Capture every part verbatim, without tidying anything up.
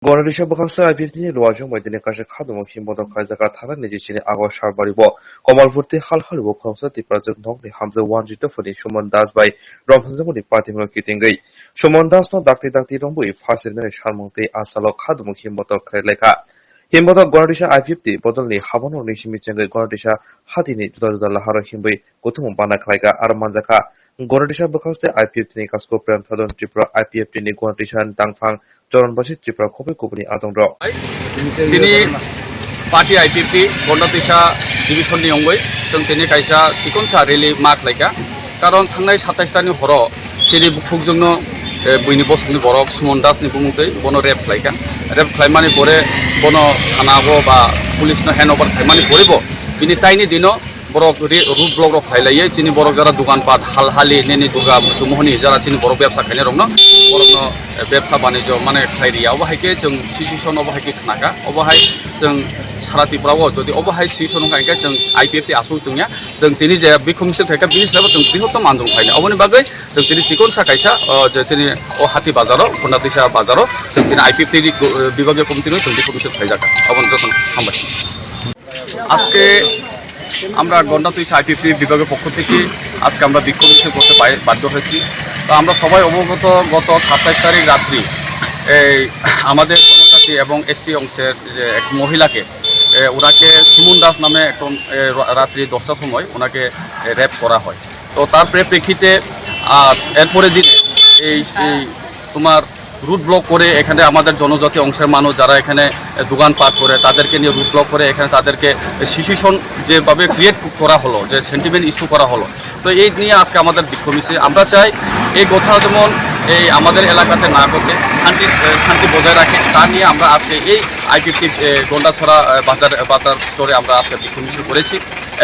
Gonatisa bwkhaksa I P F T ni luajwng bai tini kaisa khadumo himbotok khlaijak. Thangnani niji chini August sal bari bo Kamalpur tei Halhali bo khoroksa Tiprajwk nokni hamjwk one zero four ni Suman Das bai romthangjakmani patimno kitingwi Suman Das no dakti dakti rombwi phasirnani salmung tei asalo khadumo himbotok khlai laikha. Himbotok Gonatisa I P F T bodolni haborokni simi chengwi Gonatisa hatini juda juda laharo himbwi kuthumung bana khlaika aro manjakha. Gonatisa bwkhaksa I P F T ni kasko Prem Sadhan Tripura, I P F T ni Gonatisa ni tangphang Choron Basi Tripura khobwi kubuni adongrok. Tini party I P F T Gonda Tisa division ni ongoi chwng tini kaisa chikonsa rally ma khlaika. Karon thangnai satais tani horo chini bukhukjwkno, eh, buini bosongni borok Suman Das ni bumung twi bono rape khlaika. Rape khlaimani pore bono thana o ba police no hand over khlaimani pore bo bini taini dino borok ri-, road block rok khlai laiye, chini borok jara dukan pat, Halhali, nini Durga Chumuhoni jara chini borok bebsa khainai rokno, borokno, eh, bebsa banijyo mane khlai riya. Obo hai khe chwng situation obo hai khe khnaka, obo hai chwng sara Tripura o jodi obo hai situation wngkha hwnkhe chwng I P F T aswk tongya, chwng tini je bikhum misil khaikha bini sabo chwng bihottom andolon khlainai. Oboni bagwi chwng tini chikonsa kaisa, o, je chini o hati bazaro, Khunda Tisa bazaro chwng tini I P F T ni, eh, bibagyo committee no chwng bikhum misil khlaijak. Oboni jotono hambai. আজকে আমরা গন্ডা তুইসা আইপিএফটি বিভাগের পক্ষ থেকে আজকে আমরা বিক্ষোভ মিছিল করতে বাই-, বাধ্য হয়েছি। তো আমরা সবাই অবগত, গত সাতাইশ তারিখ রাত্রি এই আমাদের গণজাতি এবং এসটি অংশের যে এক মহিলাকে, এ, ওনাকে সুমন দাস নামে একজন, এ, রা-, রাত্রি দশটার সময় ওনাকে, এ, রেপ করা হয়। তো তার পরিপ্রেক্ষিতে, আহ, এরপরে দিনে এই, এই তোমার রুট ব্লক করে এখানে আমাদের জনজাতি অংশের মানুষ যারা এখানে, এ, দোকানপাট করে, তাদেরকে নিয়ে রুট ব্লক করে এখানে তাদেরকে সিচুয়েশন যেভাবে ক্রিয়েট করা হলো, যে সেন্টিমেন্ট ইস্যু করা হলো, তো এই নিয়ে আজকে আমাদের বিক্ষোভ মিছিল। আমরা চাই এই ঘটনা যেমন এই আমাদের এলাকাতে না ঘটে, শান্তি, এ, শান্তি বজায় রাখে, তা নিয়ে আমরা আজকে এই আইপিএফটি, এ, গন্ডাছড়া, এ, বাজার, বাজার স্টোরে আমরা আজকে বিক্ষোভ মিছিল করেছি।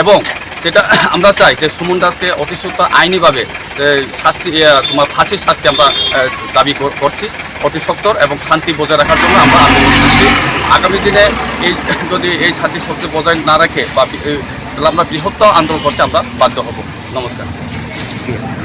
এবং সেটা আমরা চাই যে সুমন দাসকে অতি সত্বর আইনিভাবে, এ, শাস্তি, এ, তোমার ফাঁসির শাস্তি আমরা, এ, দাবি কর-, করছি। অতি সত্বর এবং শান্তি বজায় রাখার জন্য আমরা আন্দোলন করছি। আগামী দিনে এই যদি এই শান্তি শক্তি বজায় না রাখে বা বি-, এ, তাহলে আমরা বৃহত্তর আন্দোলন করতে আমরা বাধ্য হব। নমস্কার।